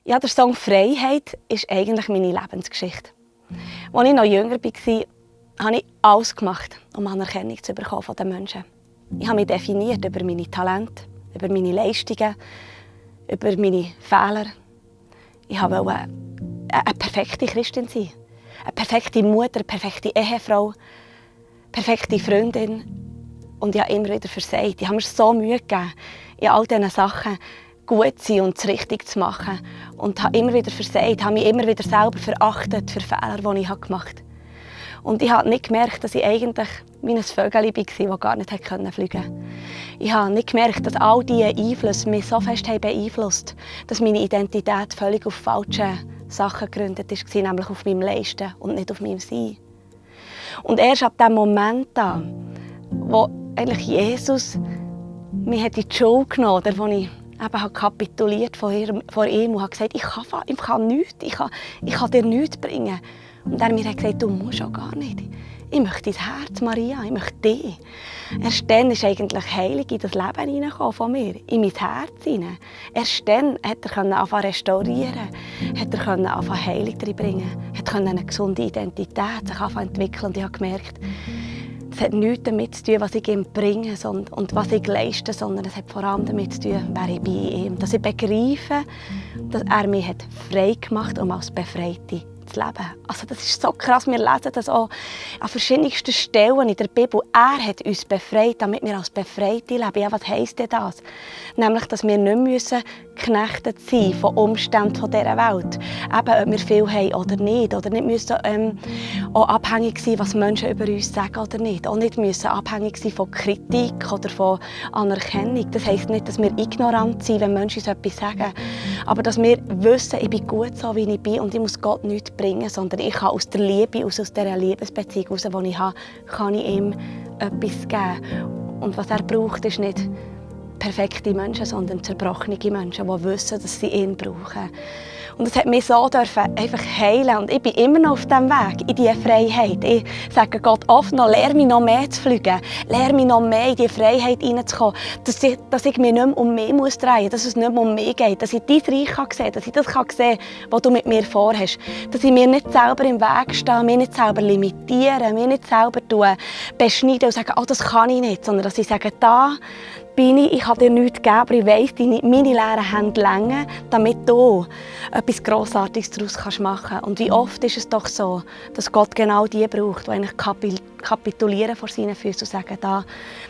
Ja, der Song «Freiheit» ist eigentlich meine Lebensgeschichte. Als ich noch jünger war, habe ich alles gemacht, um Anerkennung zu bekommen von den Menschen. Ich habe mich definiert über meine Talente, über meine Leistungen, über meine Fehler. Ich wollte eine perfekte Christin sein. Eine perfekte Mutter, eine perfekte Ehefrau, eine perfekte Freundin. Und ich habe immer wieder versagt. Ich habe mir so Mühe gegeben, in all diesen Sachen gut zu sein und das Richtig zu machen. Und habe immer wieder versagt, habe mich immer wieder selber verachtet für Fehler, die ich gemacht habe. Und ich habe nicht gemerkt, dass ich eigentlich wie ein Vögel war, das gar nicht fliegen konnte. Ich habe nicht gemerkt, dass all diese Einflüsse mich so fest beeinflusst haben, dass meine Identität völlig auf falsche Sachen gegründet war, nämlich auf meinem Leisten und nicht auf meinem Sein. Und erst ab dem Moment an, wo eigentlich Jesus mich in die Schuld genommen hat, wo ich eben kapituliert vor ihm und habe gesagt, ich kann nichts, ich kann dir nichts bringen. Und er mir hat gesagt, du musst auch gar nicht. Ich möchte dein Herz, Maria, ich möchte dich. Erst dann ist eigentlich Heilung in das Leben hineingekommen von mir, in mein Herz hinein. Erst dann konnte er anfangen restaurieren, konnte er anfangen Heilung reinbringen, konnte eine gesunde Identität sich entwickeln. Und ich habe gemerkt, es hat nichts damit zu tun, was ich ihm bringe und was ich leiste, sondern es hat vor allem damit zu tun, wer ich bei ihm. Dass ich begreife, dass er mich frei gemacht hat, um als Befreite zu leben. Also das ist so krass. Wir lesen das auch an verschiedensten Stellen in der Bibel. Er hat uns befreit, damit wir als Befreite leben. Ja, was heisst denn das? Nämlich, dass wir nicht geknechtet sein von Umständen dieser Welt. Eben, ob wir viel haben oder nicht. Oder nicht müssen auch abhängig sein, was Menschen über uns sagen oder nicht. Auch nicht müssen abhängig sein von Kritik oder von Anerkennung. Das heisst nicht, dass wir ignorant sind, wenn Menschen uns etwas sagen. Aber dass wir wissen, ich bin gut so, wie ich bin und ich muss Gott nichts bringen, sondern ich kann aus der Liebe, aus dieser Liebesbeziehung, die ich habe, kann ich ihm etwas geben. Und was er braucht, ist nicht perfekte Menschen, sondern zerbrochene Menschen, die wissen, dass sie ihn brauchen. Und es hat mich so einfach heilen. Und ich bin immer noch auf diesem Weg, in diese Freiheit. Ich sage Gott oft noch, lehre mich noch mehr zu fliegen. Lehre mich noch mehr in diese Freiheit hineinzukommen. Dass ich mich nicht mehr um mich drehen muss, dass es nicht mehr um mich geht. Dass ich dein Reich sehen kann, dass ich das sehen kann, was du mit mir vorhast. Dass ich mir nicht selber im Weg stehe, mich nicht selber limitiere, mich nicht selber beschneiden und sage, oh, das kann ich nicht. Sondern dass ich sage, da bin ich kann dir nichts geben, aber ich weiss, meine leeren Hände reichen, damit du etwas Grossartiges daraus machen kannst. Und wie oft ist es doch so, dass Gott genau die braucht, die eigentlich kapitulieren vor seinen Füßen und sagen, da,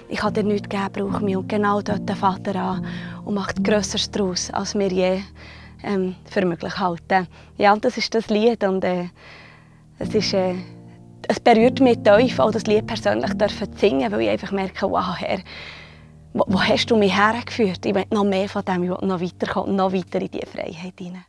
ich kann dir nichts geben, brauche mich. Und genau dort der Vater an und macht Grösseres daraus, als wir je für möglich halten. Ja, und das ist das Lied. Und es berührt mich tief, auch das Lied persönlich zu singen, weil ich einfach merke, wow, Herr, wo hast du mich hergeführt? Ich will noch mehr von dem, ich will noch weiterkommen, noch weiter in diese Freiheit hinein.